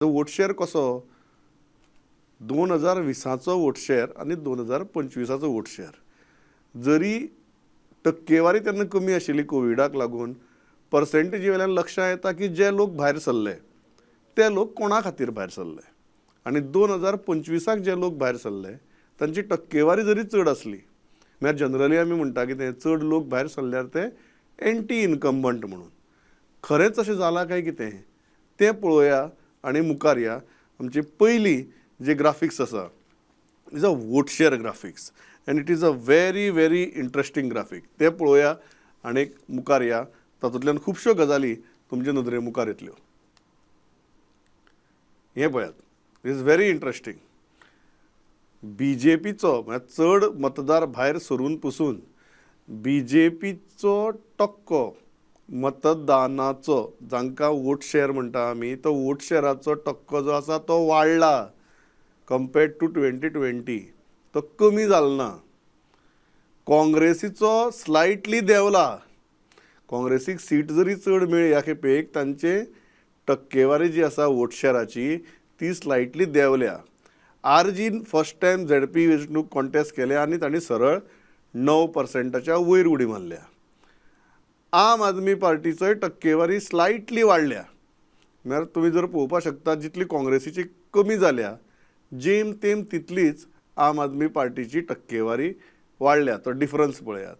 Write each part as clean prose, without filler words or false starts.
Vote share कसो, 2020चो vote share आनी 2025चो vote share जरी टक्केवारी तेन्ना कमी आशिल्ली कोविडाक लागून, पर्सेंटेजी वयल्यान लक्षां येता की जे लोक भायर सरले ते लोक कोणा खातीर भायर सरले आनी 2025 जे लोक भायर सरले तांची टक्केवारी जरी चड आसली, म्हळ्यार जनरली आमी म्हणटा कितें, चड लोक भायर सरल्यार ते एंटी इनकम्बंट म्हणून. खरेंच अशें जालां काय कितें तें पळोवया आनी मुखार या. आमची पयली जी ग्राफिक्स आसा is a vote share graphics and it is a very very interesting graphic. तें पळोवया आनी मुखार या. तातूंतल्यान खुबश्यो गजाली तुमचे नदरे मुखार येतल्यो. हें पळयात, is very interesting. बीजेपीचो, म्हळ्यार चड मतदार भायर सरून पसून बीजेपीचो टक्को मतदानाचो, जांकां वोट शेअर म्हणटा आमी, तो वोट शेअराचो टक्को जो आसा तो वाडला कंपेर्ड टू 2020. तो कमी जालो ना. काँग्रेसीचो स्लायटली देंवला. काँग्रेसीक सीट जरी चड मेळ्ळी ह्या खेपेक, तांचे टक्केवारी जी आसा वोट शेअराची ती स्लायटली देंवल्या. आरजीन फर्स्ट टायम झेडपी वेंचणूक कॉन्टेस्ट केल्या आनी तांणी सरळ 9 पर्संटाच्या वयर उडी मारल्या. आम आदमी पार्टीचोय टक्केवारी स्लायटली वाडल्या. म्हळ्यार तुमी जर पळोवपाक शकता, जितली काँग्रेसीची कमी जाल्या, जेम तेम तितलीच आम आदमी पार्टीची टक्केवारी वाडल्या. तो डिफरन्स पळयात.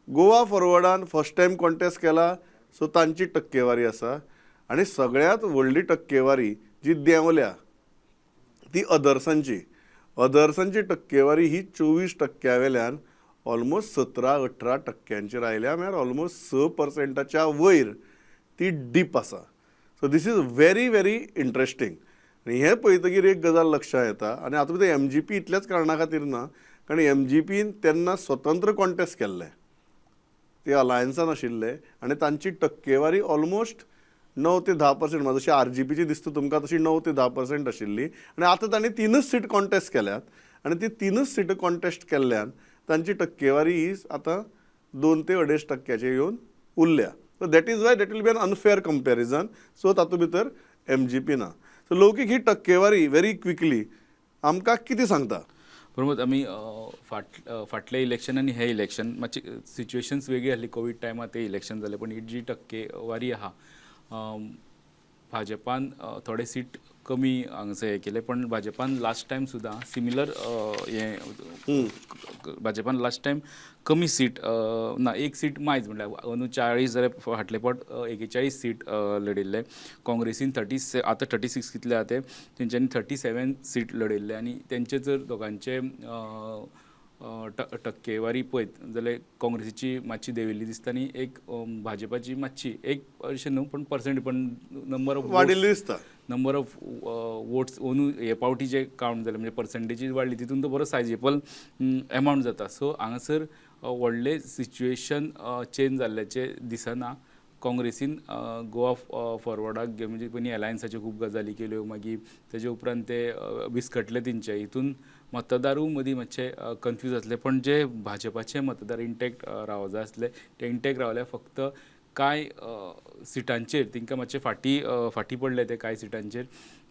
गोवा फॉरवर्डान फर्स्ट टायम कॉन्टेस्ट केला, सो तांची टक्केवारी आसा आनी सगळ्यांत व्हडली टक्केवारी जी देंवल्या ती अदर्सांची. अदर्सांची टक्केवारी ही 24 टक्क्या वेल्यान ऑलमोस्ट 17-18 टक्क्यांचेर आयल्या. म्हळ्यार ऑलमोस्ट 6 पर्संटाच्या वयर ती डीप आसा. So this is very very interesting. आनी हें पळयतकीर एक गजाल लक्षांत येता आनी हातूंत भितर एमजीपी इतल्याच कारणा खातीर ना, कारण एमजीपीन तेन्ना स्वतंत्र कॉन्टेस्ट केल्ले, ते अलायन्सान आशिल्ले आनी तांची टक्केवारी ऑलमोस्ट 9 ते 10%, जशी आरजीपीची दिसता तुमकां तशी 9 ते 10% आशिल्ली. आनी आतां तांणी तिनूच सीट कॉन्टेस्ट केल्यात आनी ती तिनूच सीट कॉन्टेस्ट केल्ल्यान तांची टक्केवारी ही आतां 2 ते 2.5 टक्क्याचेर येवन उरल्या. So that is why that will be an unfair comparison. So तातूंत भितर एमजीपी ना. सो लौकीक, ही टक्केवारी व्हेरी क्विकली आमकां कितें सांगता? बरोबर, आमी फाटलें इलेक्शन आनी हें इलेक्शन मातशी सिच्युएशन्स वेगळी आसली. कोवीड टायमार तें इलेक्शन जालें, पूण ही जी टक्केवारी आहा, भाजपान थोडे सीट कमी हांगासर हें केलें, पण भाजपान लास्ट टायम सुद्दां सिमिलर हें, भाजपान लास्ट टायम कमी सीट ना, एक सीट मायज, म्हणल्यार अंदू 40 जाल्यार फाटले फावट 41 सीट लढयल्ले. काँग्रेसीन 30, आतां 36 कितले आहा ते, तेंच्यांनी 37 सीट लढयल्ले. आनी तेंचे जर दोगांचे अ, अ, टक्केवारी पळयत जाल्यार काँग्रेसीची मातशी देंविल्ली दिसता आनी एक भाजपाची मातशी, एक अशें न्हू पण पर्संट, पण नंबर ऑफ वाडिल्ली दिसता. नंबर ऑफ वोट्स अंदू हे पावटी जे कावंट जाले, म्हणजे पर्संटेजीस वाडली, तितून तो बरो सायजेबल एमावंट जाता. सो हांगासर व्हडलें सिच्युएशन चेंज जाल्ल्याचें दिसना. काँग्रेसीन गोवा फॉरवर्डाक घेवन, म्हणजे पयलीं एलायन्साच्यो खूब गजाली केल्यो, मागीर तेजे उपरांत ते विस्कटले. तेंचे हितून मतदारूय मदीं मातशे कन्फ्यूज आसले, पण जे भाजपाचे मतदार इंटॅक्ट रावो जाय आसले ते इंटॅक्ट रावले. फक्त कांय सिटांचेर तांकां मातशे फाटीं पडले ते. कांय सिटांचेर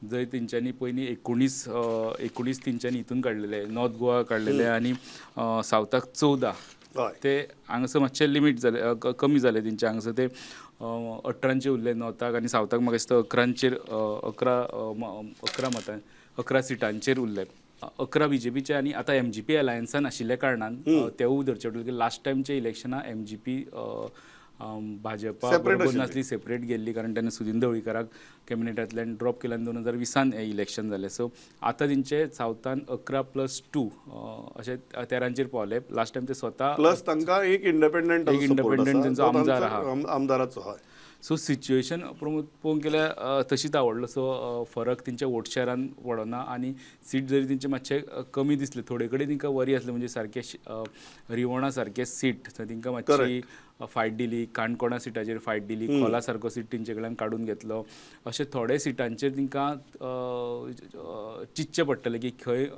जंय तेंच्यांनी पयलीं 19 तेंच्यांनी हितून काडलेले, नॉर्थ गोवा काडलेले आनी सावथाक 14. ते हांगासर मातशे लिमीट जाले, कमी जाले तेंचे. हांगासर ते 18चेर उरले नॉर्थाक आनी सावथाक म्हाका दिसता 11चेर, 11 मतां, 11 सिटांचेर उरले, 11 बीजेपीचे. आनी आतां एमजीपी अलायन्सान आशिल्ल्या कारणान तेवूय धरचे पडटले की लास्ट टायमचे इलेक्शनां एमजीपी भाजपा Separate बरोबर आशिल्ली. नासली, सेपरेट गेल्ली, कारण तेन्ना सुदीन ढवळीकाराक कॅबिनेटांतल्यान ड्रॉप केल्यान 2020 हें इलेक्शन जालें. सो आतां तेंचे सावथान 11 प्लस 2 अशे 13चेर पावले. लास्ट टायम ते स्वता प्लस तांकां एक इंडिपेंडंट एक independent तेंचो आमदार आहा. आमदाराचो, हय. सो सिच्युएशन प्रमोद पळोवंक गेल्यार तशीच आवडलो सो फरक तेंच्या वोट शेरान पडना आनी सीट जरी तेंचे मातशे कमी दिसले, थोडे कडेन तांकां वरी आसले, म्हणजे सारके रिवणा सारके सीट थंय तांकां मातशी फायट दिली, काणकोणा सिटाचेर फायट दिली, खोला सारको सीट तेंचे कडल्यान काडून घेतलो. अशे थोडे सिटांचेर तांकां चिंतचें पडटलें की खंय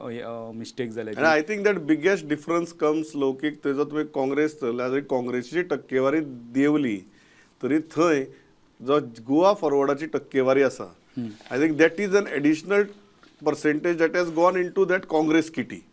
मिस्टेक जाले. आनी I think that biggest difference comes, लौकीक, थंय जर तुमी काँग्रेस धरल्यार जरी काँग्रेसीची टक्केवारी देंवली तरी थंय जो गोवा फॉरवर्डाची टक्केवारी आसा I think that is an additional percentage that has gone into that Congress kitty.